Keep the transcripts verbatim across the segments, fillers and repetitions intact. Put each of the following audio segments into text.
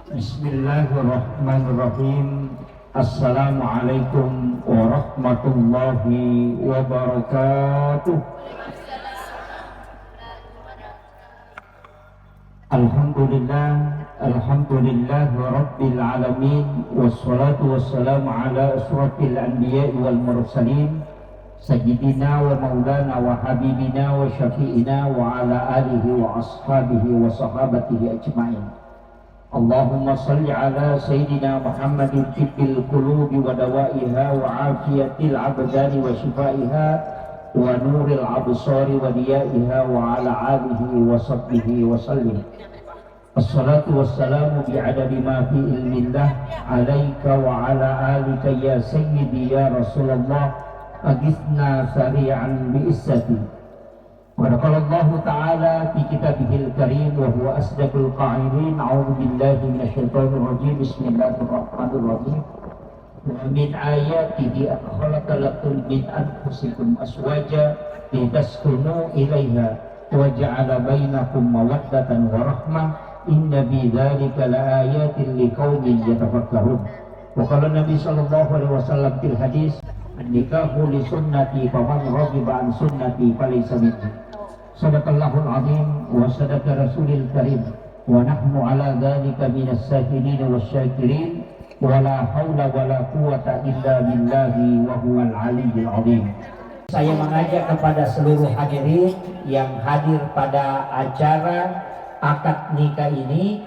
Bismillahirrahmanirrahim. Assalamualaikum warahmatullahi wabarakatuh. Alhamdulillah, alhamdulillah rabbil alamin, wassalatu wassalamu ala asyrafil anbiya'i wal mursalin, sayyidina wa maulana wa habibina wa syafi'ina wa ala alihi wa ashabihi wa sahabatihi ajma'in. Allahumma salli ala sayyidina Muhammadin tibbil qulubi wa dawaiha wa afiyatil abdani wa shifaiha wa nuril absari wa diyaiha wa ala alihi wa sahbihi wa sallim. Assalatu wassalamu bi'adadi ma fi ilmillah alaika wa ala alika ya sayyidi ya Rasulullah, agisna sari'an bi izzati. Wa qala Allahu ta'ala fi kitabihil karim wa huwa asdaqul qailin, a'udzu billahi minasyaitonir rajim, bismillahirrahmanirrahim. Wa min ayatihi an khalaqa lakum min anfusikum azwaja litaskunu ilaiha wa ja'ala bainakum mawaddatan wa rahmah, inna fi dzalika laayatin liqaumin yatafakkarun. Wa qala Nabi sallallahu alaihi wasallam fil hadis, "An-nikahu li sunnati faman raghiba an sunnati falaysa minni." Sadaqallahul azim wa sadaqa rasulil karim wa nahnu ala dzalika minas syahidin wasy syakirin. Wala haula wala quwwata illa billahi wa huwal aliyyil azim. Saya mengajak kepada seluruh hadirin yang hadir pada acara akad nikah ini,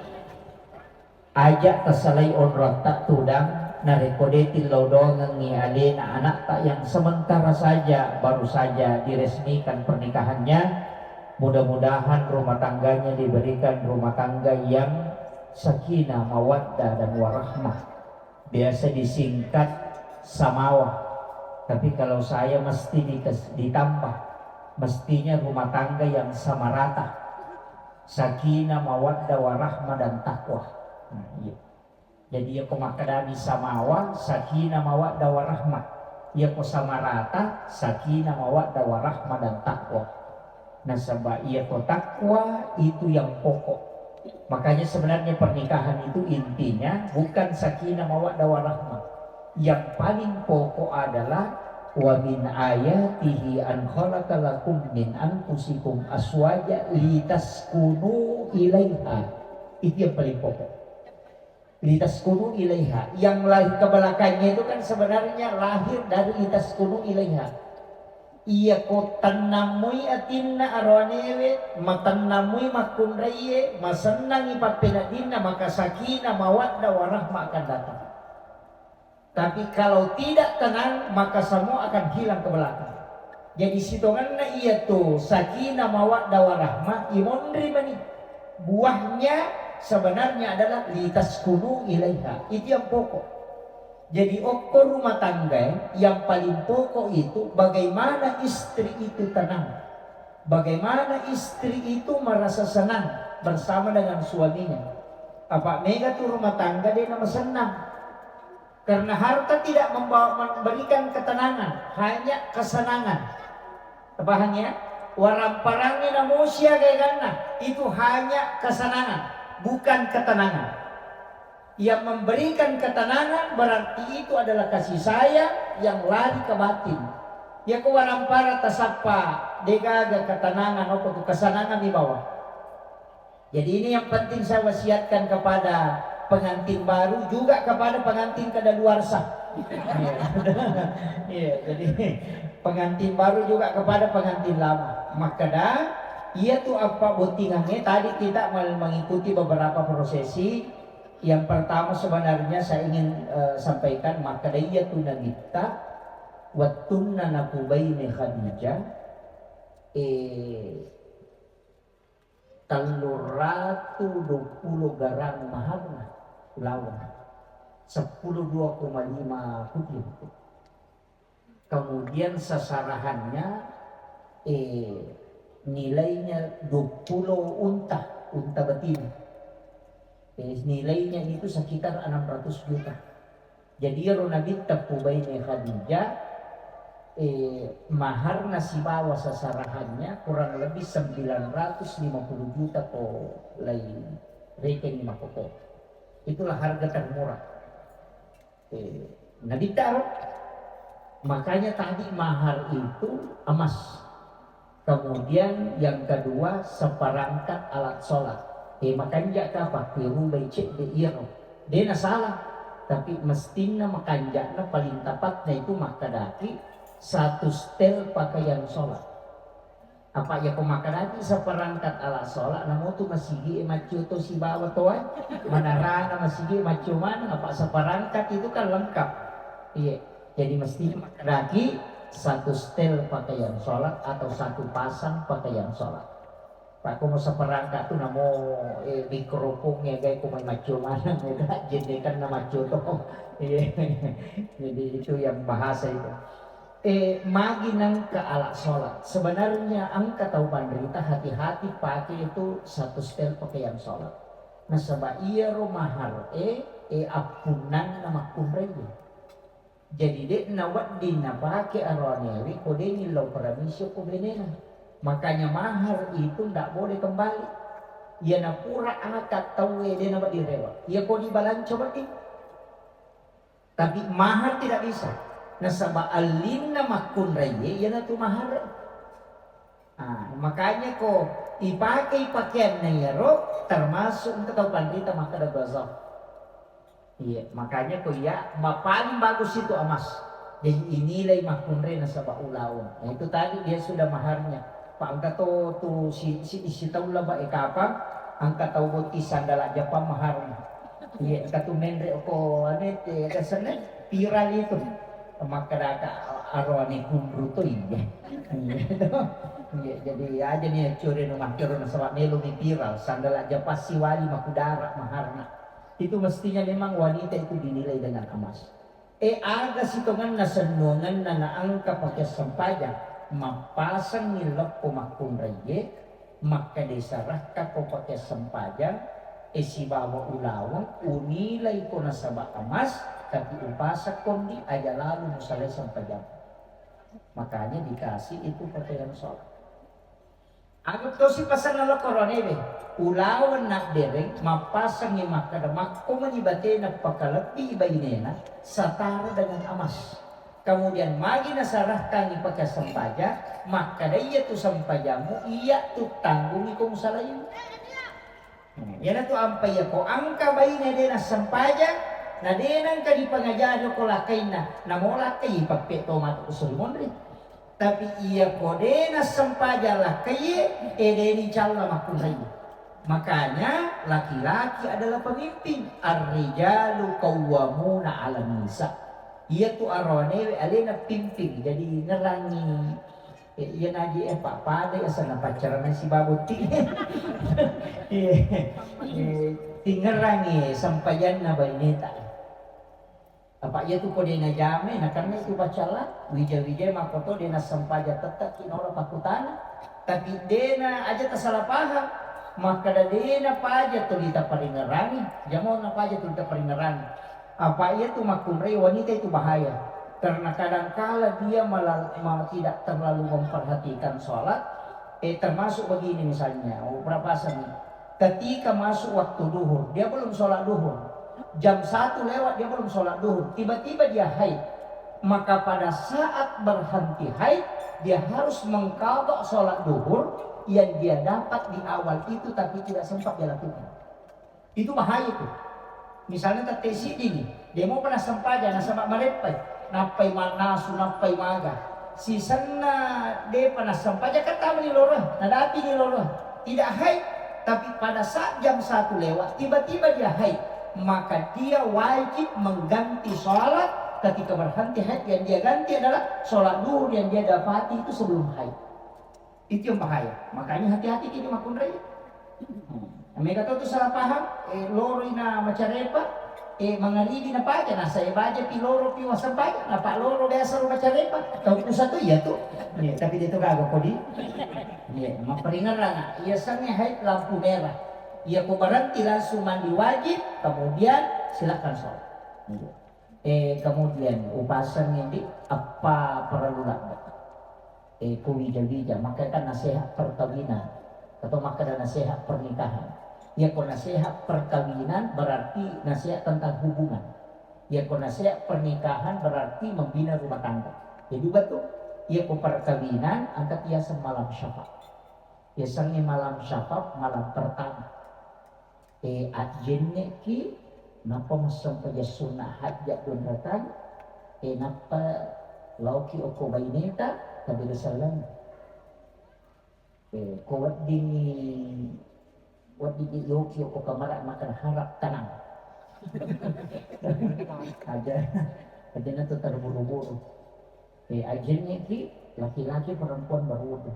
aja' tasalai onroatta tudang, narekko de' tillau doangengngi alena anatta yang sementara saja baru saja diresmikan pernikahannya, mudah-mudahan rumah tangganya diberikan rumah tangga yang sakinah, mawaddah, dan warahmah. Biasa disingkat samawa, tapi kalau saya mesti dikes-, ditambah, mestinya rumah tangga yang sama rata, sakinah, mawaddah, warahmah, dan takwa. Nah, iya. Jadi, iya ko makkedani samawa, sakinah, mawaddah, warahmah. Iya ko sama rata, sakinah, mawaddah, warahmah, dan takwa. Nasaba iya ko takwa itu yang pokok. Makanya sebenarnya pernikahan itu intinya bukan sakinah mawaddah warahmah. Yang paling pokok adalah wa min ayatihi an khalaqa lakum min anfusikum azwaja litaskunu ilaiha. Itu yang paling pokok. Litaskunu ilaiha. Yang lahir ke belakangnya itu kan sebenarnya lahir dari litaskunu ilaiha. Iya ko tennammui atinna aroanewe, matennamui makkunraiye, masennangi pappeneddinna, maka sakinah, mawaddah, warahmah akan datang. Tapi kalau tidak tenang, maka semua akan hilang ke belakang. Jadi sitongenna iya tu sakinah mawaddah warahmah imonri mani. Buahnya sebenarnya adalah litaskunu ilaiha. Itu yang pokok. Jadi okko rumah tangga yang paling pokok itu bagaimana istri itu tenang. Bagaimana istri itu merasa senang bersama dengan suaminya. Apa mega tu rumah tangga de' namasennang. Karena harta tidak membawa, memberikan ketenangan, hanya kesenangan. Paham ya? Waramparangnge namosia gaeganna, itu hanya kesenangan, bukan ketenangan. Yang memberikan ketenangan berarti itu adalah kasih sayang yang lari ke batin. Iya ko warampara tasappa degaga ketenangan, apa tu kesenangan dibawa. Jadi ini yang penting saya wasiatkan kepada pengantin baru, juga kepada pengantin kadaluarsa. Iya. Iya, jadi pengantin baru juga kepada pengantin lama. Makkeda, iya tu apa bottingangnge, tadi kita mal-, mengikuti beberapa prosesi. Yang pertama sebenarnya saya ingin, eh, sampaikan, makkeda iya tu nabitta wettunna napubaine Khadijah, eh, telluratu duappulo garang maharna ulaweng, seppulo dua koma lima putih. Kemudian sesarahannya, eh, nilainya duappulo unta, unta betina. Eh, nilainya itu sekitar enam ratus juta. Jadi, iyaro nabitta pubaine Khadijah, eh, maharna sibawa sasarahannya kurang lebih sembilan ratus lima puluh juta ko lai rekengi makkokko. Itulah harga termurah. Eh, Nabitta ro. Makanya tadi mahar itu emas. Kemudian yang kedua seperangkat alat sholat. Eh, makanja kapa? Kurubai cedde iyaro. Dena salah. Tapi mestinna makanjana paling tepatnya itu makkedaki satu setel pakaian sholat. Apa iya ko makkedaki seperangkat alat sholat, namotu masigi e maccio to sibawa toa, manarana masigi e maccio maneng, apa seperangkat itu kan lengkap. Iya, jadi mesti makkedaki satu setel pakaian sholat atau satu pasang pakaian sholat. Pak, ko mau seperangkat tu namo, eh, mikrofon ya, guys, ko mai maccio maneng, ya, jendekan na maccio to. Iya, jadi itu yang bahasa itu. Eh, magi nengka alat sholat. Sebenarnya engka tau panrita hati-hati pakai itu satu setel pakaian sholat. Nasaba iyaro mahar e, eh, appunnanna makkunrai. Jadi de'na wedding napake aroanewe ko de nillau permisio ko benena. Makanya mahar itu ndak boleh kembali. Iya napura akad tauwe de nawedding rewe. Iya ko dibalanca wedding. Tapi mahar tidak bisa. Nasaba allinna makkunraie iyanatu mahar. Ah, makanya ko ipakei pakeanna iyaro termasuk engka tau panrita makkeda gazaf. Iya, makanya ko iya ma-, paling bagus itu emas. Jadi inilai makkunrai nasaba ulaweng. Nah, itu tadi dia sudah maharnya. Pak, engka to tu si, si, si tau laba e kapang, engka tau boti sandala Jepang maharna. Iya, engka tu menre ko ane te, ada senne viral itu. Makkedaka aroane kunru to iya. Iya, to. Iya, jadi aja nih curi no makkero nasaba melo mi viral, sandala Jepang siwali makudara maharna. Itu mestinya memang wanita itu dinilai dengan emas. E, aga sitongenna sennuangenna naengka pake sempajang, mappasengngi lokko makkunraie, makkeda sarakka ko pake sempajang, e, sibawa ulaweng, unilai ko nasaba emas, tapi upaseng kondi aja lalu musalai sempajang. Makanya dikasih itu pakaian sholat. Aga tosi pasenna lokko roanewe, ulaweng nabbereng, mappasengngi makkeda, makko mani batena pakalebbi bainena, setara dengan emas. Kemudian magi nasarakkangi pake sempajang, makkeda, iya tu sempajammu, iya tu tanggungi ko musalaiwi. Iyanatu ampai iya ko engka baine de nassempajang, na de nengka dipangajari ko lakkainna, namo lakkai pappe to matu usuri monri. Tapi iya ko de nassempajang lakkaie, e de nicalla makkunrai. Makanya laki-laki adalah pemimpin. Ar-rijalu qawwamuna 'alan nisa. Iya tu aroanewe alena pimpin. Jadi ngerangi, eh, iya naji, eh, pa-, pada ya sana pacaran si babuti. Iya. Eh, tingerangi sempajanna baineta. Apa iya tu ko de najame, na karena itu pacalla, wija-wija makoto de nassempajang tette ki naola pakkutana. Tapi de na aja tasala paham, makkeda de na paja tuli taparingerangi, jamo na paja tuli taparingerangi. Apa iya tu makkunrai wanita itu bahaya. Karena kadangkala dia mala-, ma-, tidak terlalu memperhatikan sholat, eh, termasuk begini misalnya, oh, berapa asal nih? Ketika masuk waktu duhur, dia belum sholat duhur. Jam satu lewat, dia belum sholat duhur. Tiba-tiba dia haid. Maka pada saat berhenti haid, dia harus mengqadha sholat duhur yang dia dapat di awal itu tapi tidak sempat dia lakukan. Itu bahaya itu. Misalnya tette siddi ni, de mopa nassempajang, nasaba mareppai, nappai mannasu, nappai maga. Sisenna depa nassempajang, kan tamani loro, nadapini loro. Tidak haid, tapi pada saat jam satu lewat, tiba-tiba dia haid, maka dia wajib mengganti sholat ketika berhenti haid. Yang dia ganti adalah sholat duhur yang dia dapati itu sebelum haid. Itu yang bahaya. Makanya hati-hati kita makkunrai. Hmm. Mega tau tu salah paham, eh, loroi na macarepa, eh, mangaribi na paja, na saya baja pi loro pi waseng paja, na pak loro biasa ro macarepa, tau pusat tu iya tu. Iya, tapi dia tu kagak kodi. Iya, maperingeran, iya sange haid lampu merah. Iya ko berhenti langsung mandi wajib, kemudian silakan sholat. Iya. Eh, kemudian upasengngi di apa perlu ladde. Eh, ku wija-wija, maka kan nasihat perkawinan atau maka ada nasihat pernikahan. Iyako nasihat perkawinan berarti nasihat tentang hubungan. Iyako nasihat pernikahan berarti membina rumah tangga. Jadi betul. Iyako perkawinan angka tiaseng malam syafa. Yasengnge malam syafa, malam pertama. E, ajjenneki, nappa massempajang sunna hajja dua rakaat, e, nappa laoki okko baineta, tabere sallang. Eh, ko weddingngi, weddingngi yoki ko kamara makan harap tenang. Aja, aja na tu terburu-buru. Eh, ajenneki laki-laki perempuan berwudu.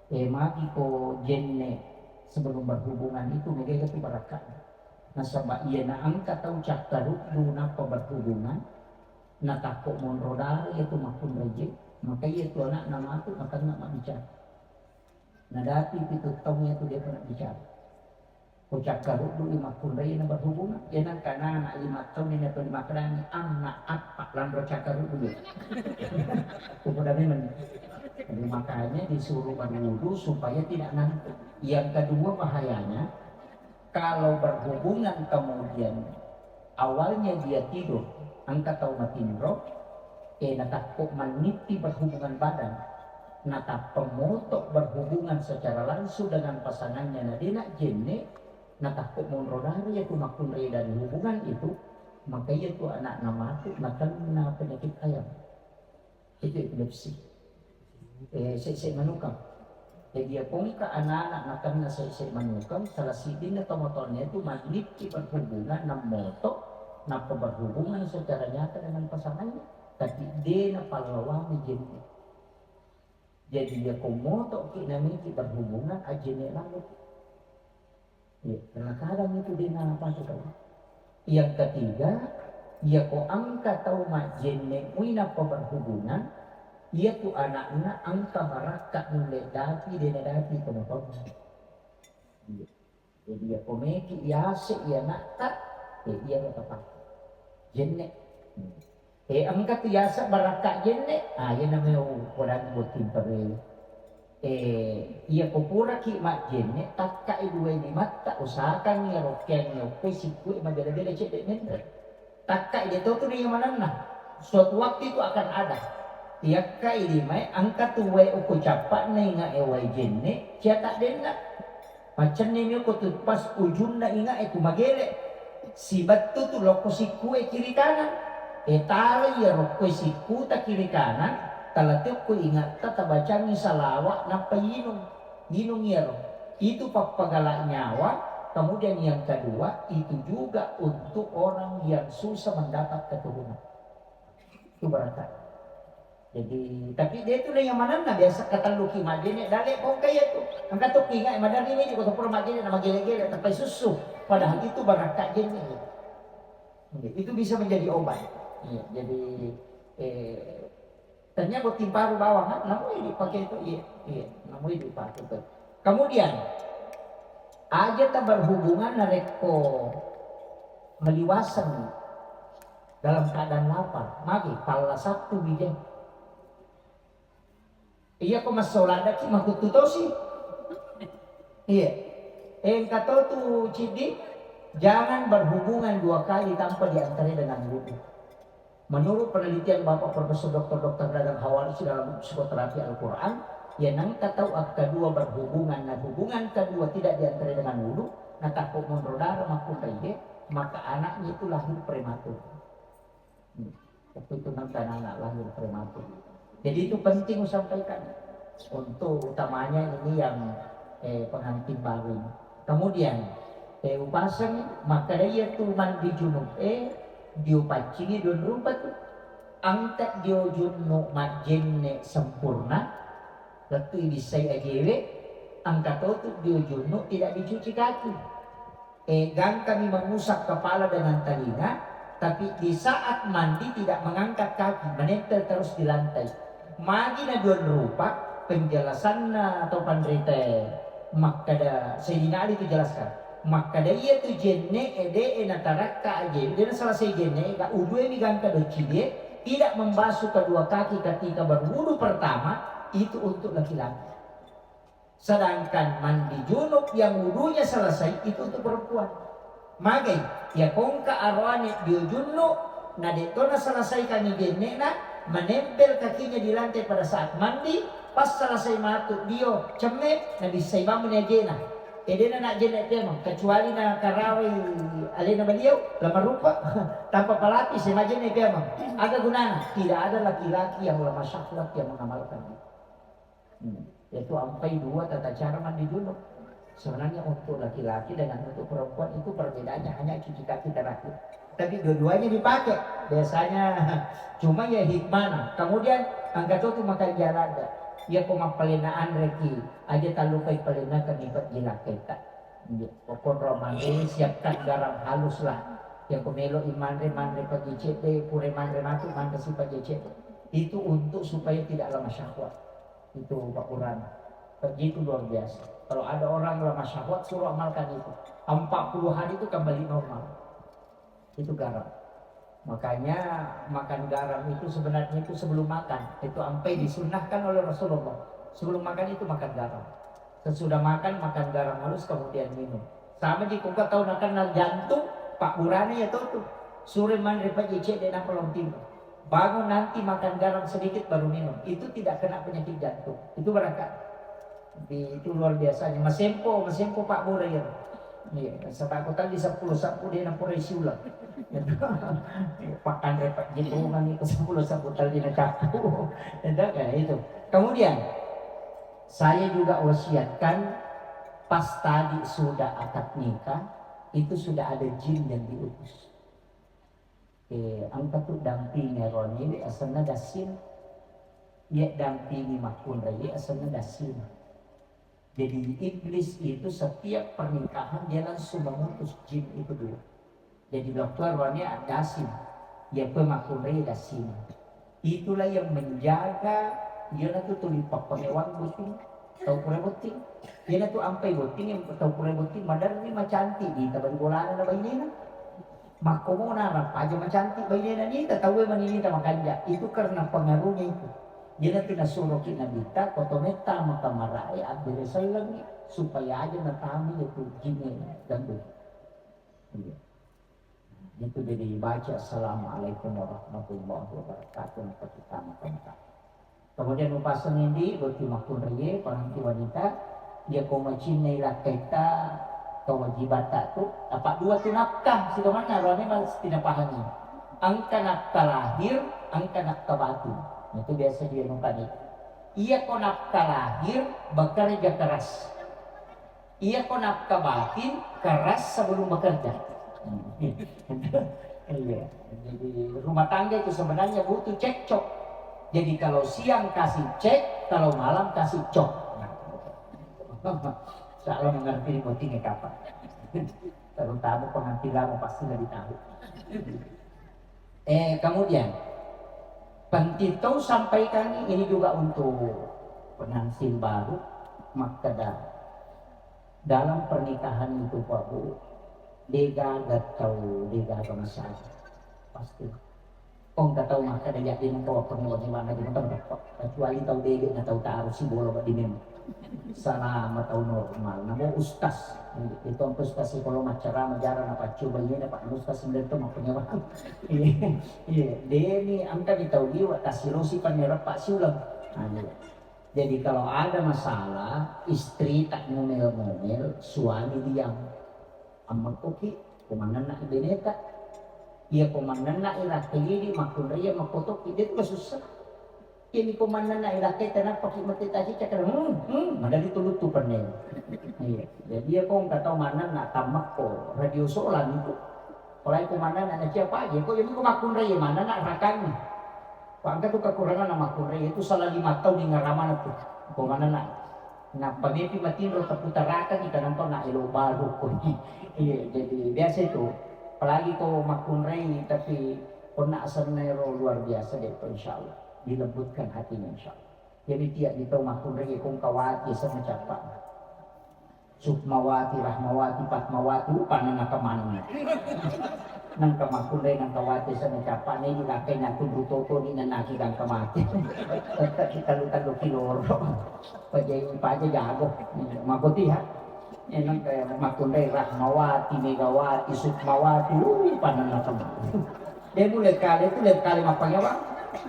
Eh, magi ko jenne sebelum berhubungan itu mega tu barakka. Nasaba iya na engka tau cakkaruddu nappa berhubungan, natakko monro dare itu makkunraie, maka iya tu anakna matu matenna mabbicara. Nadapi pitu taung iyatu de'pa nabbicara. Ko cakkaruddu'i makkunrai na berhubungan, iya nengka anak lima taung ni nato dimakkedani, "Anna appa lanro cakkaruddu iya." Kupoda memang. Jadi makanya disuruh berwudu supaya tidak ngantuk. Yang kedua bahayanya, kalau berhubungan kemudian awalnya dia tidur, engka tau matinro, eh, natakko mannitti berhubungan badan, natappa moto berhubungan secara langsung dengan pasangannya, na de najjenne, natakko monro dare iyatu makkunrai dari hubungan itu, maka iyatu anakna matu nakenna penyakit ayam. Itu epilepsi. Eh, sese manukang. Jadi, iya pongka anak-anak nakenna sese manukang, salah siddinna tomatoanna itu mannitti berhubungan, nammoto, nappa berhubungan secara nyata dengan pasangannya, tapi de napallawangi jenne. Jadi, iya ko motoki namiki berhubungan, ajjenne lalo. Iya, karena kadang itu de napake tau. Yang ketiga, iya ko engka tau majjenne mui nappa berhubungan, iya tu anakna engka barakka nulle dapi, de nadapi ko mapau. Iya. Jadi iya ko meki yase iya nakka, ya iya lo tapake. Jenne. Eh, engka tu yaseng barakka jenne, ah, iya namanya u-, upodangi botting pare. Eh, iya ko puraki majjenne, takkai dua limatta, usahakan iya rokkeang iya okko sikkue mabela-bela cedde menre. Takkai de to tu iya manenna. Suatu waktu itu akan ada. Iyakkai limae, engka tu wae okko cappa'na inga e wae jenne, cia taddenna. Macenni mi okko tu pas ujunna inga e tu magele. Sibettu tu lokko sikkue kiri kanan. E, tala iya rokkoe sikkuta kiri kanan, tala teokko ingatta tabacangi salawa nappa inung. Inung iyaro. Itu pappagala nyawa, kemudian yang kedua, itu juga untuk orang yang susah mendapat keturunan. Itu berangkat. Jadi, tapi de tu na iya manenna, biasa katelluki majjenne, dale pongka iya tu. Engka tu inga e maderri ni ko to pura majjenne na magele-gele, tappai sussu. Padahal itu barakka jenne. Iya, itu bisa menjadi obat. Iya, jadi, eh, ternyata botting paru bawang, ha? Namoi dipake itu, iya, iya, namoi dipake itu. Kemudian, aja ta berhubungan narekko maliwaseng dalam keadaan lapar, magi palla sattu bijeng. Iya ko massaladaki makuttu tosi. Iya. Engka to tu ciddi, jangan berhubungan dua kali tanpa diantarai dengan wudu. Menurut penelitian Bapak Profesor Doktor Doktor Dadang Hawalusi dalam buku Psikoterapi Al-Quran, ya nengka tau akkadua berhubungan, nah hubungan kedua tidak diantarai dengan wudu, nah takut monro darah makkunraie, maka anaknya itu lahir prematur. Hmm. Waktu itu nanti anak-anak lahir prematur. Jadi itu penting usampaikan untuk utamanya ini yang, eh, pengantin baru ini. Kemudian, eh, upaseng makkeda iya tu mandi junub, eh, diupaccingi dua rupa tu. Angkat dio junub majjenne sempurna, lettu ibissai ajewe, angkat totu dio junub tidak dicuci kaki. Eh, gangkami mengusap kepala dengan telinga, tapi di saat mandi tidak mengangkat kaki, menempel terus di lantai. Magi na dua rupa penjelasanna atau panrita makkada Sayyidina Ali itu jelaskan. Makkada iya tu jenne e de e natarakka aje, de na selesai jenne e, ga udue mi gangka docci die, tidak membasuh kedua kaki ketika berwudu pertama, itu untuk laki-laki. Sedangkan mandi junub yang wudunya selesai itu untuk perempuan. Magai, ya kongka aroane dio junub, na de to na selesaikan jennena, menempel kakinya di lantai pada saat mandi, pas selesai matu dio cemme, na bissai bamuni ajena. Edena na jenne piamang, kecuali na karawai alena beliau, lama rupa, tanpa pelapis, ya majenne piamang. Aga gunana? Tidak ada laki-laki yang lemah syahwat yang mengamalkan itu. Hmm. Yaitu ampai dua tata cara mandi junub. Sebenarnya untuk laki-laki dengan untuk perempuan itu perbedaannya hanya cuci kaki terakhir. Tapi dua-duanya dipakai. Biasanya cuma ya hikmana. Kemudian angkat tu makan jalan. Ya ko mappalenaan reki. Aja talupai palenakan ibat jilaketa. Pokok romani siapkan garam halus lah. Ya ko melo imanre manre pagi cedde, pure manre matu manre si pagi cedde. Itu untuk supaya tidak lemah syahwat. Itu Pak Burhan. Begitu luar biasa. Kalau ada orang lemah syahwat, suruh amalkan itu. Empat puluh hari itu kembali normal. Itu garam. Makanya makan garam itu sebenarnya itu sebelum makan. Itu ampai disunnahkan oleh Rasulullah. Sebelum makan itu makan garam. Sesudah makan, makan garam halus, kemudian minum. Sama ji, kau tahu nakan jantung, Pak Burhan ya tahu tuh. Sore manre pagi cedde napa long timur. Bangun nanti makan garam sedikit baru minum. Itu tidak kena penyakit jantung. Itu berangkat. Di, itu luar biasanya. Masempo, masempo Pak Bura ya. Iya, sebab aku tadi sepuluh sapu dia nak pura isi ulang. Pakan repot gitu kan itu sepuluh sapu tadi nak capu. Itu kayak itu. Kemudian saya juga wasiatkan pas tadi sudah akad nikah itu sudah ada jin yang diutus. Eh, engka tu dampingi aroane, asenna dassina. Iya dampingi makkunrai, asenna dassina. Jadi iblis itu setiap pernikahan dia langsung mengutus jin itu dulu. Jadi dokter aroane dassina. Iya pun makkunrai dassina. Itulah yang menjaga, iyanatu tuli pappangewang botting, tau pura botting. Iyanatu ampai botting, yang tau pura botting, maderri macantik, ditabari bolana na bainena. Makkomona rappaja macantik bainena nita, tauwe maninita makanja. Itu karena pengaruhnya itu. Iyanatu nasuroki Nabitta, kotometta maka marae, abbere sellengi, supaya aja natami itu jinnya ganggu. Iya. Itu jadi baca, "Assalamualaikum warahmatullahi wabarakatuh," maka kita makan. Kemudian upaseng indi, boti makkunraie, pengantin wanita, iya ko macinnai lakkaita kewajibatta tu, apa dua tu nafkah, sido manna roane mesti napahami. Engka nafkah lahir, engka nafkah batin. Itu biasa dia nukani. Iya ko nafkah lahir, bekerja keras. Iya ko nafkah batin, keras sebelum bekerja. Iya. Jadi rumah tangga itu sebenarnya butuh cekcok. Jadi kalau siang kasih cek, kalau malam kasih cok. Nah, insya Allah mengerti bottingnya kapan. Terutama pengantin lama pasti lebih tahu. Eh, kemudian, penting tau sampaikan ini juga untuk pengantin baru, makkeda dalam pernikahan itu, Pak Bu, degaga tau, degaga masalah. Pasti. Engka tau makkeda, "Iya, de' nengka wappangewang-ewang aja, nengka mendappa." Kecuali tau bede na tau taruh si bolo di mem. Salama tau normal. Namo ustaz. Itu engka ustaz sipolo maccarama jarang napaccoba, iya, Pak, ustaz sendiri tu mappangewang. Iya, iya. Deni engka di tau liwa tasilosi pannerappa siuleng. Nah, iya. Jadi kalau ada masalah, istri tak ngomel-ngomel, suami diam. Ammekkoki, ko mannennai beneta. Iya ko mannennai rakkaidi, makkunraie makkotoki, de' tu sussa. Iyami ko mannennai lakkaita nappaki mette tacicca kada, hmm, hmm, madani tu luttu penne. Iya. Jadi iya ko engka tau mannenna tammekko radio solang itu. Apalagi ko mannenna nacia paje, ko iyami ko makkunraie mannenna rakangi. Ko engka tu kekuranganna makkunraie itu salah lima taung ingaramana tu. Ko mannenna. Nappa mepi matinro taputarakangi, kadang tau na elo baru ko. Iya, jadi biasa itu. Apalagi ko makkunrai, tapi konna asenna ero luar biasa deh, insya Allah. Dilembutkan hatinya, insya Allah. Jadi tiap di tau makkunrai, kong kawati sama capa. Sukmawati, Rahmawati, Fatmawati, upana nakamanna. Nangka makkunrai nangka wati sana capa ne di lakai na tudru toto di nanaki gangka mati. Tette kita lu talu kiloro. Pajai paja jago. Makoti ha. Enang kaya makkunrai Rahmawati, Megawati, Sukmawati, uh, panenna teman. Dia mulai kali itu, mulai kali mapanya bang.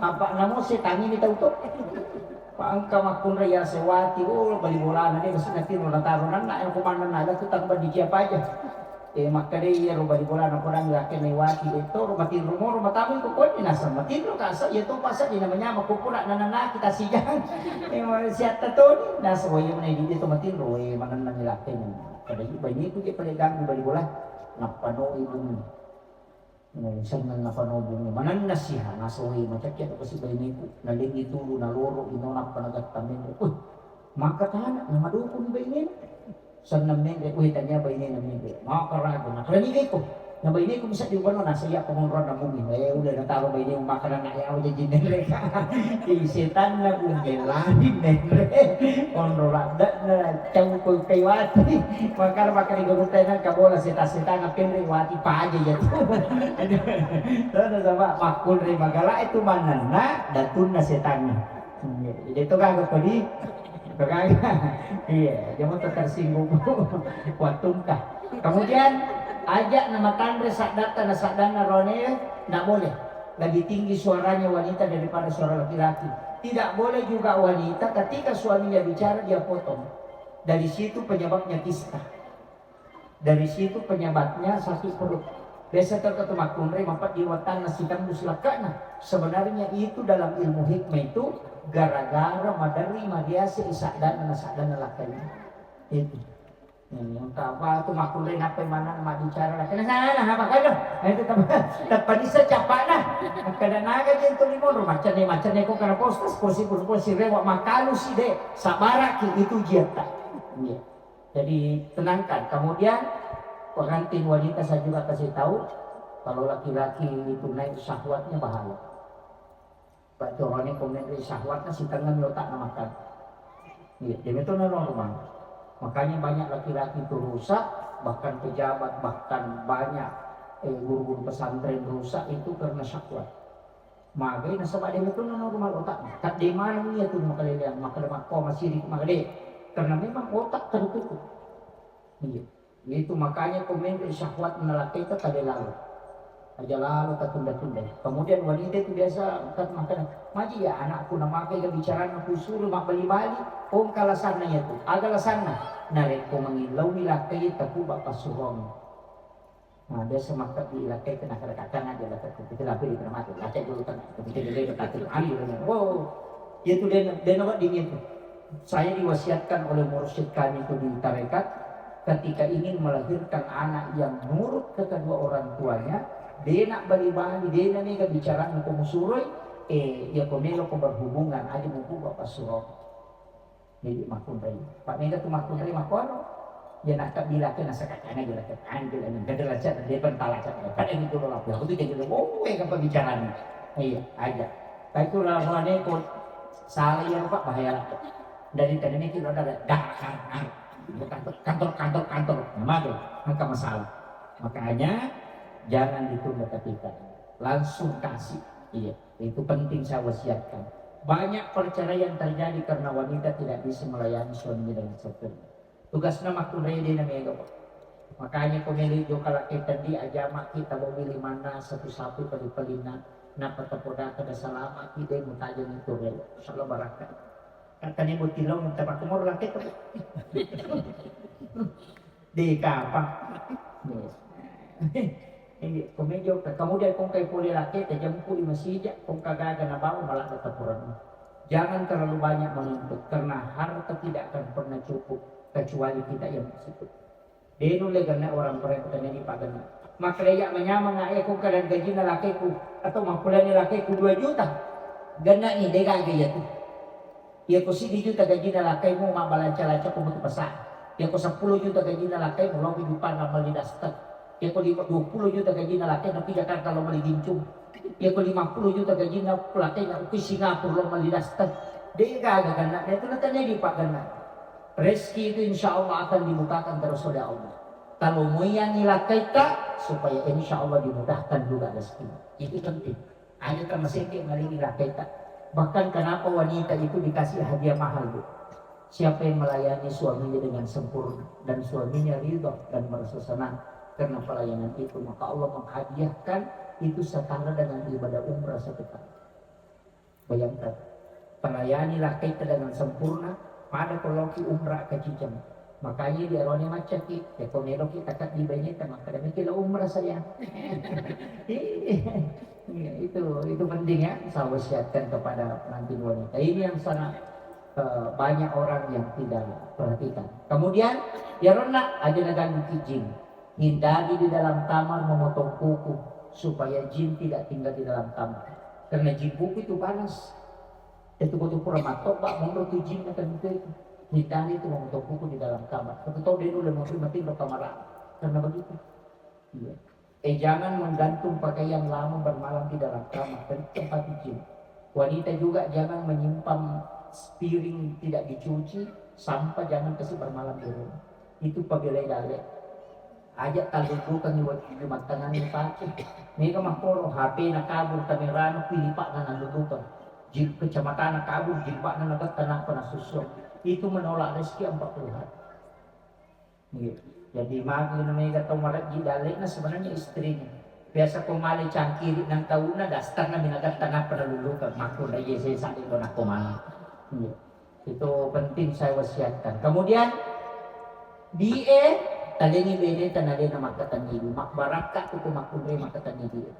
Apa namo setan ini tahu tuh. Pangka makkunrai ya sewati, oh, bali bolana dia masih nanti lo nataro nanna yang komandan ada tuh tambah di siapa aja. Eh, makkeda iyaro bali bolana kodang lakena iwati, eh, toro matinro moro matamu iko konni naseng matinro kasa iya to pasa di namanya makko pura nananaki tasijang. Eh, siatta toni nasa wai mana di to matinro, eh, manenna ni lakena. Kada i baineku je pada ganggu bali bola. Nappanoi bumi. Eh, senneng nappanoi bumi. Manenna siha nasa wai macakki to kasi baineku. Nalengi tulu naloro ino nappa nagatta menre. Uh, maka tana namadukun bainena. Senneng menre, weh, tania bainena menre. Maka ragu, na kala niga iko. Na baineku bisa di ubano nasa iya pengonronna bumi. Eh, udah nataro bainemu makanan nak yawa jaji menre. Ih, setanna bumi lari menre. Onro ladde'na cau ko kai wati. Makana makani gurutta nang kabola seta-seta ngapenre wati paja ya tu. Aduh. Terus sama makkunre magala itu manenna datunna setanna. Iya, jadi itu kagak kodi. Iya, jangan tersinggung. Wattungka. Kemudian, aja nama tanre saddatta na saddanna rone, nggak boleh. Lebih tinggi suaranya wanita daripada suara laki-laki. Tidak boleh juga wanita ketika suaminya bicara dia potong. Dari situ penyebabnya kista. Dari situ penyebabnya sakit perut. Biasa terkatu makkunrai mapat di watanna sitembus lekkana. Sebenarnya itu dalam ilmu hikmah itu gara-gara madari mariase isadana nasadana lakkanya. Itu. Hmm, entah apa tu makkunrai napa mana mak bicara lakkana sana apa kalau. Nah, itu tempat tempat bisa capana. Kada naga jentu limo macam ni macam ni kok kana postas posi pun posi rewa makalu si de sabaraki itu jiatta. Iya. Jadi tenangkan. Kemudian pengantin wanita saya juga kasih tahu, kalau laki-laki itu naik syahwatnya bahaya. Pak Corone komen dari syahwatnya si tengah otak makan. Iya, dia itu normal. Makanya banyak laki-laki itu rusak, bahkan pejabat, bahkan banyak eh, guru-guru pesantren rusak itu karena syahwat. Magai nasaba de metto na normal otakna. Kadde maneng iya tu makaleleang, makkeda makko masiri makkeda. Karena memang otak tertutup. Iya. Itu makanya ko menre syahwat nalakeka tade lalo. Aja lalo tatunda-tunda. Kemudian wanita itu biasa kan makkeda, "Maji ya anakku namakai ke bicarana kusuru mabbali-bali." Ongka lasanna iya tu. Aga lasanna? Narekko mangillau ni lakkai takuba pasuruang. Nah, biasa makkebbi lakkai kena kada-kadang aja lakkai kupikir apa di tengah mati. Lakkai dulu tengah. Kupikir dulu tengah. Ambil. Oh, itu dia, dia nampak dingin tu. Saya diwasiatkan oleh mursyid kami itu di tarekat, ketika ingin melahirkan anak yang nurut ke kedua orang tuanya, dia nak bali-bali, dia nak mega bicara ko musuroi, eh, ya ko melo ko berhubungan, aja buku bapak surau. Jadi makkunrai. Pak mega tu makkunrai makkuaro. Ya nakka bilakeng nasakakana jela kekana jela ni. Gede lacat, dia pun talacat. Pada gitu loh. Aku tu jadi, oh, eh, apa bicaranya? Iya, aja. Tapi itu laporan ikut. Salah ya, Pak, bahaya lah. Dari tadi ini kita udah dah, dah, dah, dah. Kantor, kantor, kantor, kantor. Nama tu? Angka masalah. Makanya, jangan ditunda ketika. Langsung kasih. Iya. Itu penting saya wasiatkan. Banyak perceraian terjadi karena wanita tidak bisa melayani suaminya dengan sempurna. Tugasna makkunrai de na mega, Pak. Makanya ko melo jokka lakkaita di ajama kita bawa limanna satu-satu pali-palinna. Napa tapodaka da salama ki de mutajeng itu rela. Insyaallah barakka. Katanya butilong minta pakumur lakkaita. Di kapang. Iya, ko mejo ka. Kemudian kong kai pole lake, tajempui masija, kong kagaga nabawa maladda tapuran. Jangan terlalu banyak menuntut, karena harta tidak akan pernah cukup, kecuali kita yang cukup. Denu le gana orang perempuan ini paganna. Makreja menyamang ae kong kadang gajina lakeku, atau makulani lakeku dua juta. Gana ni, dega gaya tu. Iyako siddi juta gajinna lakkaimu, mabbalanca-lanca ko mutu pasa. Iyako seppulo juta gajinna lakkaimu, loki Jepang melli daster. Iyako lima, dua puluh juta gajinna lakkaimu, ki Jakarta lo melli gincung. Iyako lima puluh juta gajinna lakkaimu, ki Singapura lo melli daster. De gaga ganna, itu natanya di Pak ganna. Rezeki itu insya Allah akan dibukakan terus oleh Allah. Talomoiyangngi lakkaita supaya insya Allah dimudahkan juga rezeki. Itu penting. Aja tamasengke malingi lakkaita. Bahkan kenapa wanita itu dikasih hadiah mahal, Bu? Siapa yang melayani suaminya dengan sempurna dan suaminya ridho dan merasa senang karena pelayanan itu, maka Allah menghadiahkan itu setara dengan ibadah umrah satu kali. Bayangkan, pelayani lakkaita dengan sempurna, pada ko loki umrah ke Cijang. Makanya di arone maccaki, ya ko meloki takaddi baineta, makkada meki lo umrah saya. Iya, itu, itu penting ya, saya wasiatkan kepada pengantin wanita. Ini yang sangat, eh, banyak orang yang tidak perhatikan. Kemudian, ya ronna, aja nagang izin. Hindari di dalam kamar memotong kuku, supaya jin tidak tinggal di dalam kamar. Karena jin kuku itu panas. Itu kutu pura mattoba, mundur tu jin, kata itu. Hindari itu memotong kuku di dalam kamar. Tapi tahu dia dulu, mungkin mati lo kamar. Karena begitu. Iya. Eh, jangan menggantung pakaian lama bermalam di dalam kamar, kan tempat jin. Wanita juga jangan menyimpan piring tidak dicuci, sampah jangan kasih bermalam di rumah. Itu pabelai dalle. Aja tallullukangngi wettu Jumattanganni pake. Mega makkoro H P na kabur, kamerana pilipa'na nallullukang. Jil-, kacamatana kabur, jilba'na nagetta nappa nasussung. Itu menolak rezeki empat puluh hari. Iya. Jadi magi na mega tau marejji dalle'na sebenarnya istrinya. Biasa ko male cangkiri nang tauna, dasterna minagatta nappa nalulluka, makkunrai sesa de ko nakko male. Iya. Itu penting saya wasiatkan. Kemudian die talengi beneta nalena makkatenni, makbarakka tu ko makkunrai makkatenni die.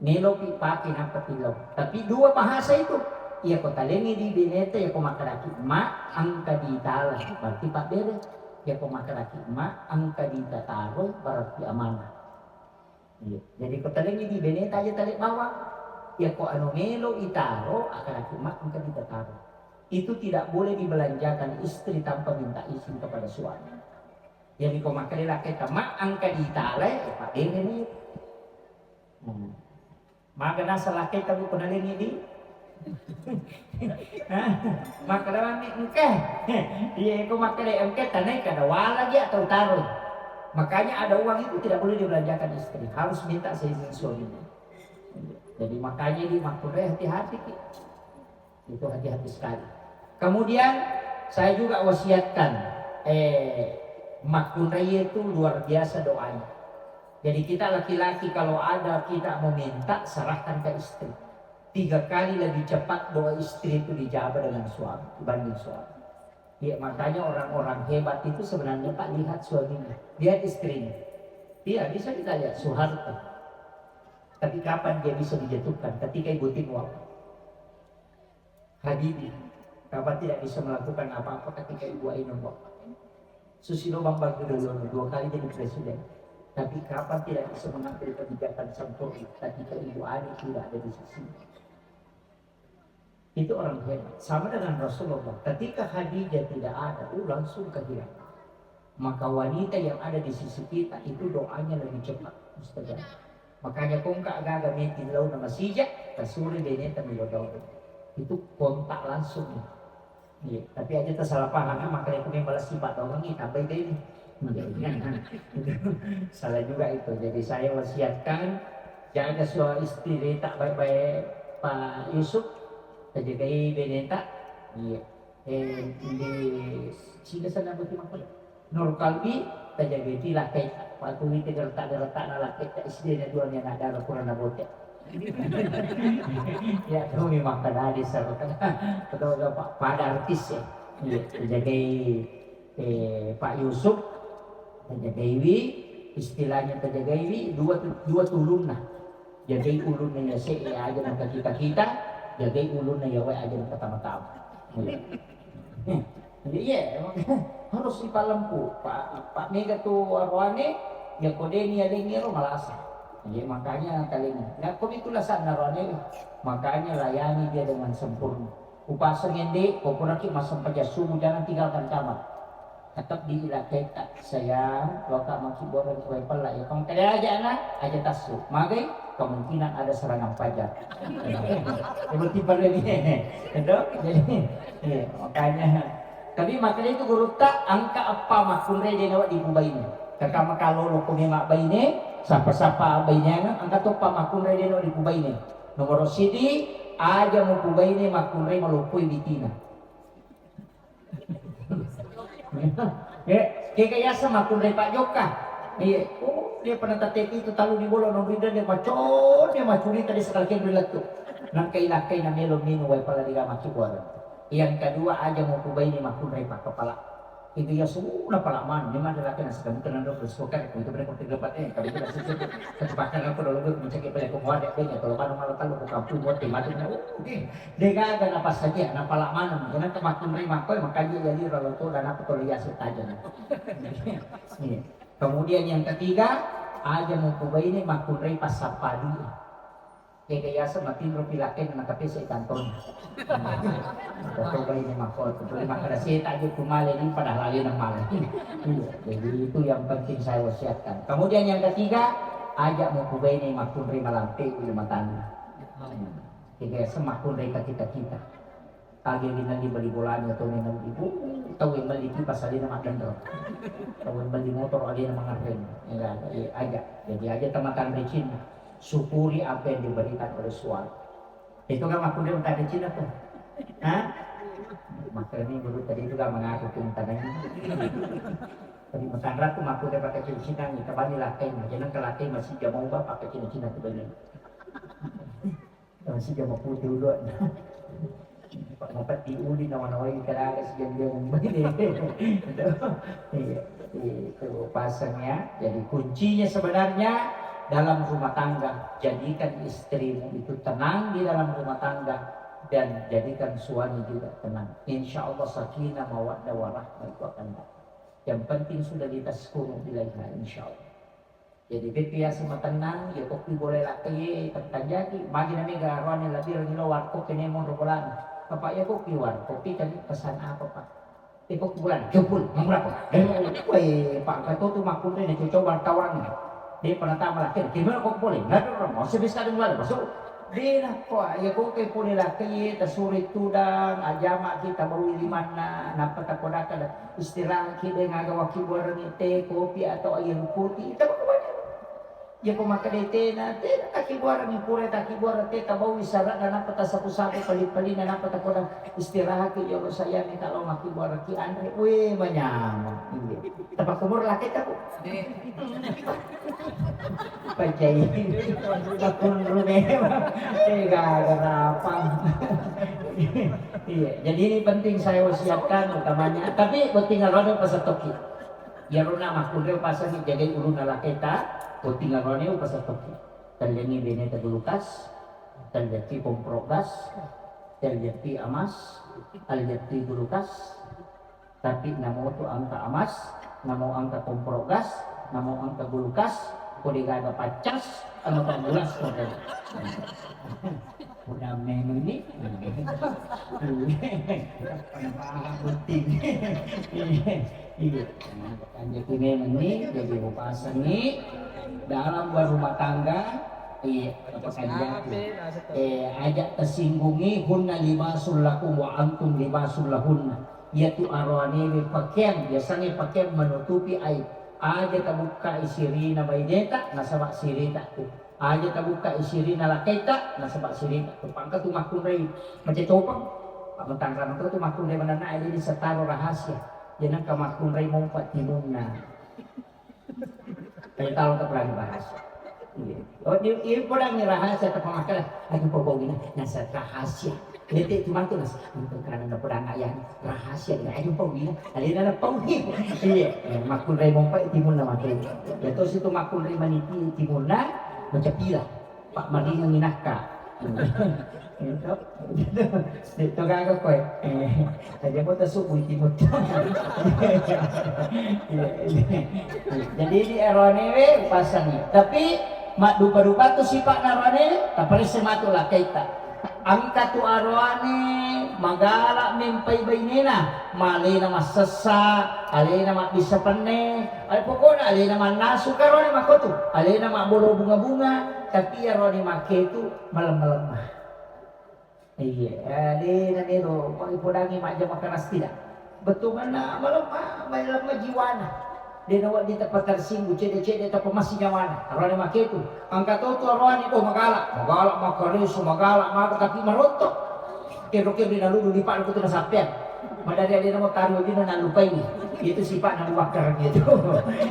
Melopi pake nappa tillau. Tapi dua bahasa itu. Iya ko talengi di beneta, iya ko makkedaki ma engka ditala, berarti pabbere. Iya ko makkedaki ma engka ditataro, berarti amanah. Iya. Jadi ko talengi di beneta aja tale bawang. Iya ko anu melo itaro, akkedaki ma engka ditataro. Itu tidak boleh dibelanjakan istri tanpa minta izin kepada suami. Jadi ko makkeda lakkaita ma engka ditala, ya pabbere ni. Hmm. Maga naseng lakkaita bu, ko nalengi di. Hah? Makkeda mami engka. Iya, ko makkeda engka, tanai kada wala dia tau taro. Makanya ada uang itu tidak boleh dibelanjakan istri, harus minta seizin suaminya. Jadi makanya di makkunrai hati-hati ki. Itu hati-hati sekali. Kemudian saya juga wasiatkan, eh, makkunrai itu luar biasa doanya. Jadi kita laki-laki kalau ada kita meminta, serahkan ke istri. Tiga kali lebih cepat doa istri itu dijawab dengan suami, dibanding suami. Ya, makanya orang-orang hebat itu sebenarnya, Pak, lihat suaminya, lihat istrinya. Iya, bisa kita lihat Soeharto. Tapi kapan dia bisa dijatuhkan? Ketika Ibu Tien wafat. Habibie, kapan tidak bisa melakukan apa-apa ketika Ibu Ainun wafat? Susilo Bambang Yudhoyono dua kali jadi presiden, tapi kapan tidak bisa mengambil kebijakan sempurna ketika Ibu Ani tidak ada di sisinya? Itu orang hebat. Sama dengan Rasulullah, ketika Khadijah tidak ada, uh, langsung kehilangan. Maka wanita yang ada di sisi kita itu doanya lebih cepat mustajab. Makanya ko engka aga-aga meeting laona masija, tasuri beneta melo doang. Itu kontak langsung. Iya, tapi aja tersalah paham, maka itu memang balas sifat doang, ini tambahin deh ini. Salah juga itu. Jadi saya wasiatkan, jaga suami istri tak baik-baik, Pak Yusuf, tajagai beneta. Iya. Eh, di sini sana bagi makan. Nur Kalbi, tajagai ti lakkaita. Waktu ini gertak-gertak na lakkaita, S D na dua ni anak dara kurang na bote. Ya, tu memang kada ada salah. Betul, betul, Pak. Pada artis ya. Iya, tajagai, eh, Pak Yusuf, tajagaiwi, istilahnya tajagaiwi, dua tu-, dua tulunna. Jagai ulunna ya se aja nang kita-kita, jagai ulunna ya wae aja nang pertama-tama. Iya. Jadi iya, emang harus dipalempu. Pak, Pak Mega tu aroane, ya kodeni ya lengi ro malasa. Jadi makanya kali ini. Nah, kok itulah sana aroane. Makanya layani dia dengan sempurna. Upaseng ende, ko puraki massempajang subuh, jangan tinggalkan kamar. Tetap diilaketa, sayang, loka maki boreng kue pella ya. Kong kede aja anak, aja tasu. Magai, kemungkinan ada serangan fajar. Tiba-tiba lagi. Itu, jadi, iya, makanya. Tapi makanya itu guru tak angka apa makunre dia nawa di kubaini. Kaka makalolo ko memang baine, sapa-sapa baineanna, engka toppa makkunrai deno dipubaine. Nomoro sidi, aja mupubaine makkunrai maloppoi bitina. Eh, kega yaseng makkunrai pajokka. Iya, oh, dia pernah tateki itu talu di bola nonrida dia macon, dia macuri tadi sekali kira lettu. Nangka ilakkai na melo minum wae pala diga maccukuareng. Yang kedua, aja mupubaine makkunrai pakkapala. Itu ya sudah pala maneng, memang ada laki nasi kamu tenang dong, terus kok kan, itu benar kok tiga empat, eh, kalau kita sih, kecepatan aku dulu gue mencari beli aku mau ada, eh, kalau mana malah tahu aku kampung buat tim mati, oh, eh, dia gagal apa saja, nah pala maneng, jangan ke makkunrai makko, makanya jadi kalau tuh dan apa kalau ya sih aja. Iya. Kemudian yang ketiga, aja mupubaine makkunrai pasapadi. Kega yaseng matinro pi lakkainna, tapi sai kantonna. Coba ini makko, tuli makkeda seta aja tu male ni, padahal alena male. Iya, jadi itu yang penting saya wasiatkan. Kemudian yang ketiga, aja mupubaine makkunrai malampe di rumah tangga. Kega yaseng makkunrai kita-kita. Tagi rinalli bali bolana atau rinalli, uh, tau yang melli kipas alena maddenreng. Tau yang melli motor alena mangerreng. Enggak, iya, aja. Jadi aja tamatanre cinna. Syukuri apa yang diberikan oleh suami. Itu kan makkunrai matanre cinna tuh. Hah? Makanya guru tadi itu kan mengaku cinta kan. Tadi matanra tuh makkunrai pakai cinta, kita bani lakai, jangan ke lakai masih jam mau pakai cinta tuh bener. Masih jam putih dulu. Pak Muhammad diuli nawa-nawai kadaga sejam dia membeli. Iya, itu pasang ya. Jadi kuncinya sebenarnya dalam rumah tangga, jadikan istrimu itu tenang di dalam rumah tangga dan jadikan suami juga tenang. Insya Allah sakinah mawaddah warahmah itu akan datang. Yang penting sudah litaskunu ilaiha, insya Allah. Jadi, bettu yaseng matennang, iya kokki bola lakkaie, tettanjaki, magi na mega aroane labireng ilo warkop kene monro bolana. Apa iya kokki warkop, kita pesan apa, Pak? Iya kokki bolana, jempol, mangurapa? Eh, weh, Pak, kato tu makkunrai na cocok wartawan. Dia pernah tahu lah, kira-kira kok boleh? Nggak ada orang mau, sebis kadang nggak ada masuk. Dena, Pak, iya kokki pole lakkaie, tasuri tudang, ajama kita bawa limanna, napa takodaka dah. Istirahatki de' gaga wakkibbuarengngi teh, kopi atau air putih, itu apa kebanyakan. Iya ko makkeda tena, tena takkibbuarengngi, pura takkibbuareng teh, tabaui sara'na, nappa tasapu-sapu pali-palina, nappa takodang istirahatki jolo sayang, kalau makkibbuarengki anre, weh, manyameng. Iya. Tapakkumur laki taku. Pajai. Pakunru memang. Eh, gaga rapang. Iya, jadi ini penting saya wasiatkan utamanya. Tapi botting aroane upasettoki. Iyaro na makkunrai upasengngi jagai ulunna laketa, botting aroane upasettoki. Tellengngi beneta gulukas, telletti kompro gas, telletti amas, telletti gulukas, tapi namo tu engka amas, namo engka kompro gas, namo engka gulukas, ko de' gaga paccas, anu pammulas ko de'. Udah memang ni. Pada paham botting. Iya. Nah, kan jadi memang ni, jadi upasang ni dalam berumah tangga, iya, apa saja. Eh, aja tersinggungi, hunna libasul lakum wa antum libasul lahunna. Iyatu aroanewe pakeang, biasanya pakeang menutupi aib. Aja tabukkai sirina baineta, nasaba sirita tu. Aja tabukkai sirina lakaita, nasaba sirita tu. Pangka tu makkunrai macecopang. Pak mentang rameng tu makkunrai manenna, aja ini setaro rahasia. Jangan ka makkunrai mompa timunna. Tapi tahu tak berani bahas. Iya. Oh, di, ini podang ni rahasia, tapi masalah. Aja pokoknya, nasa rahasia. Lete itu mantu, nasa. Untuk karena na podang ayah, rahasia. Aja pokoknya, ada yang ada pokoknya. Iya. Ya, makkunrai mompa timun nama tu. Ya, terus itu makkunrai maniti timun na, macam pila. Pak Maringan minakka. Itu, itu, itu gaga koe. Eh, aja mau tasuk wiki muta. Jadi di aroane we upasangi. Tapi maddupa-dupa tu sifat narane, taparesse matu lakaita. Engka tu aroane magala mempai bainena, malena massessa, alena mabbissa penne, ale pokokna alena mannasu karone makotu, alena mabbolo bunga-bunga, tapi iyarone makketu malemma-lemma. Iya, alena nero, magi podangi majjama keras tidak. Bettuanna malemma, malemma jiwana. De' nawedding tappa tersinggung, cedde-cedde tappa massi nyawana. Aroane maketu. Engka to tu aroane, oh, magala, magala makkareso, magala maka, tapi marotto. Kero-kero naludu di pa'lu kutu nasappeang. Madari ade' namo tari wajunna nalupai. Itu sipa'na Abu Bakar itu.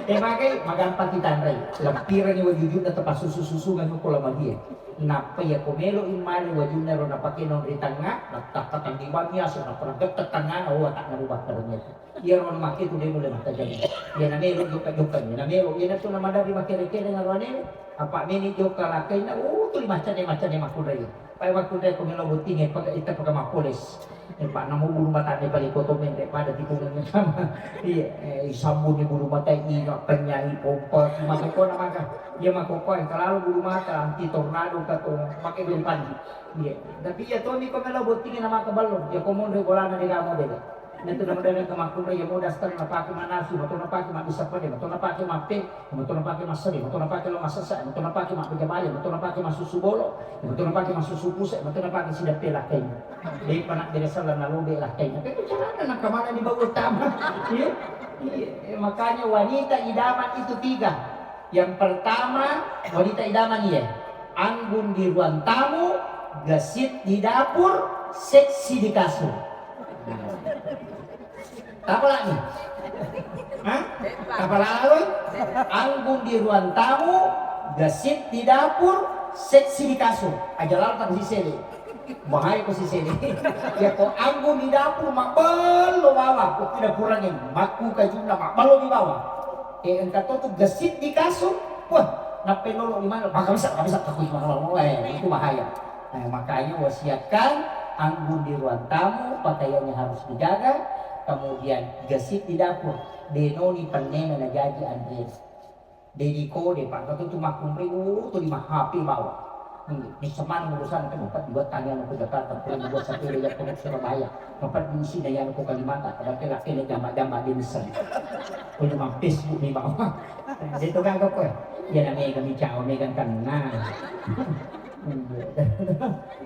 Eh, magai magampang ditanrai. Lampirani wajujunna tapassusu-susungan ko lamadie. Nappa iya ko melo immale wajunna ro napake nong ri tangnga, nattappa tangngi bangi asu, nappa gette tangngana, oh, watakna Abu Bakar itu. Iyaro makke tu de' mulle mattajeng. Iya namelo jokka-jokka, iya namelo, iyanatu namaderri makkere-kere aroane. Apa meni jokka lakkainna, uh, tuli macca-macca makkunrai. Pai makkunrai ko melo bottingnge, pake itta pake mappoles. Pak namo bulu mata de' pale koto menre pada tikungan sama. Iya, eh, isambuni bulu mata, inga, penyai, pompa, maka kona maka. Iya makoko yang terlalu bulu mata, anti tornado kato, pakai bulu panji. Iya. Tapi iya tomi ko melo bottingnge namaka ballo. Iya ko monro bolana de' gamo de'. Natu namaderri ko makkunrai iya mo daster napake mannasu, mato napake mabbissa pede, mato napake mappe, mato napake massede, mato napake lo massessa, mato napake mabbeja bale, mato napake massusu bolo, mato napake massusu puse, mato napake sidappe lakkainna. De' pana bere sella nalobe lakkainna. Tapi carana nangka mana di bawah utama. Iya. Iya. Eh, makanya wanita idaman itu tiga. Yang pertama, wanita idaman iya. Anggun di ruang tamu, gesit di dapur, seksi di kasur. Tapalani? Hah? Tapalalo? Anggun di ruang tamu, gesit di dapur, seksi di kasur. Aja lalo tang sisele. Bahaya ko sisele. Ya ko anggun di dapur, mabbello bawang. Ko pida purangi, makku kajunna, mabbello di bawang. Eh, engka to tu gesit di kasur. Wah, nappa lolo di mana? Maka bisa, maka bisa, aku cuma ngomong, eh, itu bahaya. Nah, makanya wasiatkan anggun di ruang tamu, pakaiannya harus dijaga, kemudian gesit di dapur, denoni pennena najaji anre. Dedi kode, Pak, katu tu makkunrai, oh, tu lima H P bawa. Hmm, bisa mana urusan kan, empat dua tanya ke Jakarta, pulang dua satu dari Jakarta ke Surabaya. Empat diisi daya ke Kalimantan, ada ke laki jamba-jamba di Mesir. Ko cuma Facebook ni bawa. Dia tu kan apa? Ya namanya kami cau, ni kan kan, nah.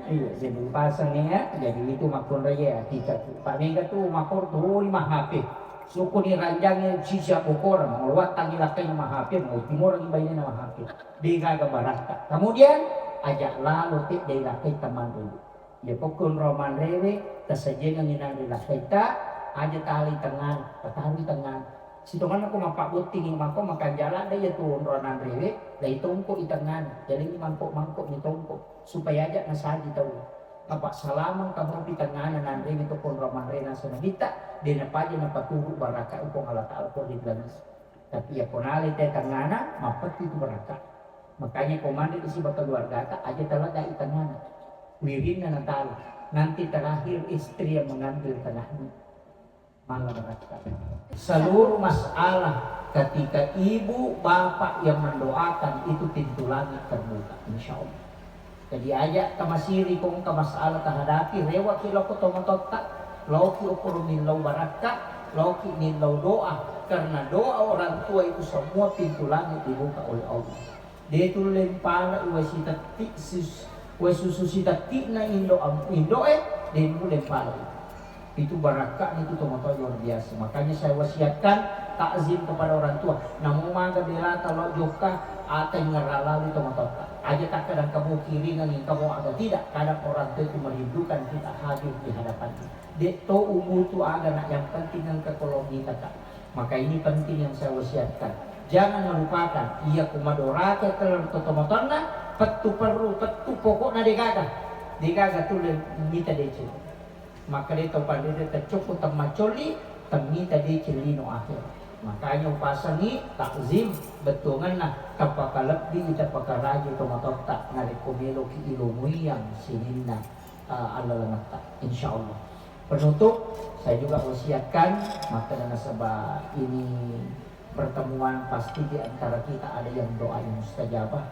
Iya, jadi pasang ni ya, jadi itu makkunrai ya, kita tu. Pak Mega tu makkunrai tu lima H P. Sukuni ranjangnge sisa bokora, mauattangi lakkainna mahape, mau timorang bainena mahape. Degaga barakka. Kemudian, aja lalo te degaga temanre. Ya pokko onrong manrewe, tasajengangi nanre lakkaita, aja talai tengngana, tatarui tengngana. Sitonganna ko mappabottingi mako makanjala de ya tu onrong nanrewe, lai tongko i tengngana. Jadi mangko-mangko ni tongko, supaya aja nasaji tau. Napassalameng kamopi tengngana nanreni to konro manrena senabitta, de napaja napaturu barakka Puang Allah Ta'ala ko ri langit. Tapi iya ko nalai te tengngana, mappetti tu barakka. Makanya ko manre isi keluargata, aja talagai tengngana. Wirinna natala. Nanti terakhir istri yang mengambil tengahnya. Mala barakka. Seluruh masalah ketika ibu bapak yang mendoakan itu pintu langit terbuka, insya Allah. Jadi aja tamasiri ko engka masalah tahadapi, rewaki loko tomatotta, loki okoro millau barakka, loki millau doa, karena doa orang tua itu semua pintu langit dibuka oleh Allah. De tulle mpala wae sitetti sus-, wae susu sitetti'na indo am-, indo'e, de mulle mpala. Itu barakka'na itu tomatoa luar biasa. Makanya saya wasiatkan takzim kepada orang tua. Namo maga belata lao jokka, ata ngeralawi tomatoatta. Aja takkadang kamu kiringan, kamu aga tidak. Kadang orang tua itu merindukan kita hadir di hadapannya. De to ubutu aga nak, yang penting engka kolong kita, Kak. Maka ini penting yang saya wasiatkan. Jangan melupakan, iya ku madoraka teller to tomatoanna, pettu perru, pettu pokokna degaga. Degaga tulle mita deceng. Maka de to pandede teccokko temmacolli, temmita deceng lino akhir. Makanya upasangi takzim bettuangenna, tapakalebbi, tapakarajai tomatoatta, narekko meloki ilomui yang sininna, eh, allalengetta. Insya Allah. Penutup, saya juga wasiatkan, maka nasaba ini pertemuan pasti di antara kita ada yang doanya mustajabah.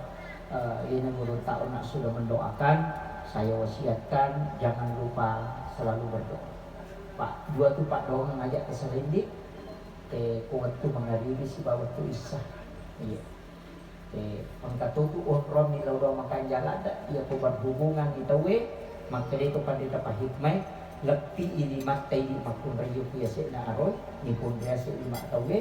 Eh, ini guru tahu nak sudah mendoakan, saya wasiatkan jangan lupa selalu berdoa. Pak, dua tu Pak doang ngajak ke Serindi, eh, ku wettu mangaribi sibawa wettu Isya. Iya. Eh, engka totu onrong millau doang makanjala da, iya ko berhubungan ni tauwe, makkeda to pandita pahikmai, leppi i limatta idi makkunrai ku yase'na aroi, ni punriase lima tauwe,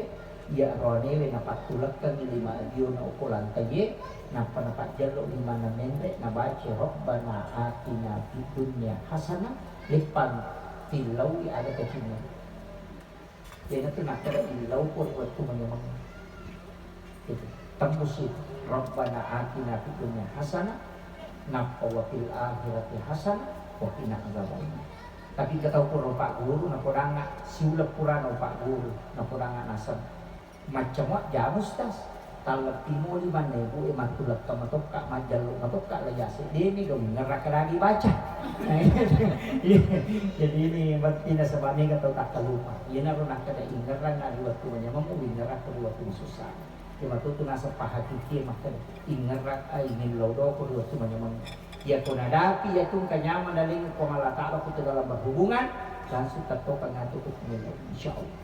Iya roanewe napattulekkengngi lima liona okko lantaiye, nappa napajjello limanna menre, nabaca Rabbana atina fid dunya hasanah, leppang tillaui ada kecinna. Iyanatu nakkeda illau ko ri wettu manyameng. Itu. Tembusi Rabbana atina fid dunya hasanah, nappa wa fil akhirati hasanah, wa qina adzabannar. Tapi engka tau pura upagguru, napodangnga siuleng purana upagguru, napodangnga naseng. Macca mua jamu, Ustaz. Talleppimo lima ebu e, mattulekkeng matokka, majjallo matokka, la yase demi dong ngerra kedagi baca. Jadi ini berarti nasaba mega tau takkalupa. Iyanaro nakkeda ingerrang ri wettu manyameng, ingerrang ri wettu masussa. Iya matu tu naseng pahakikie makkeda, ingerrang ai millau doko ri wettu manyameng. Iya ko nadapi iya tu engka nyameng dalengngi Puang Allah Taala ko tu dalam berhubungan, langsung tettokang atu ko millau, insyaallah.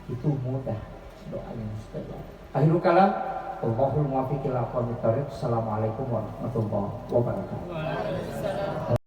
Itu mudah doanya mustajab. Akhirul kalam, wallahul muwaffiq ila aqwamit thariq. Assalamualaikum warahmatullahi wabarakatuh.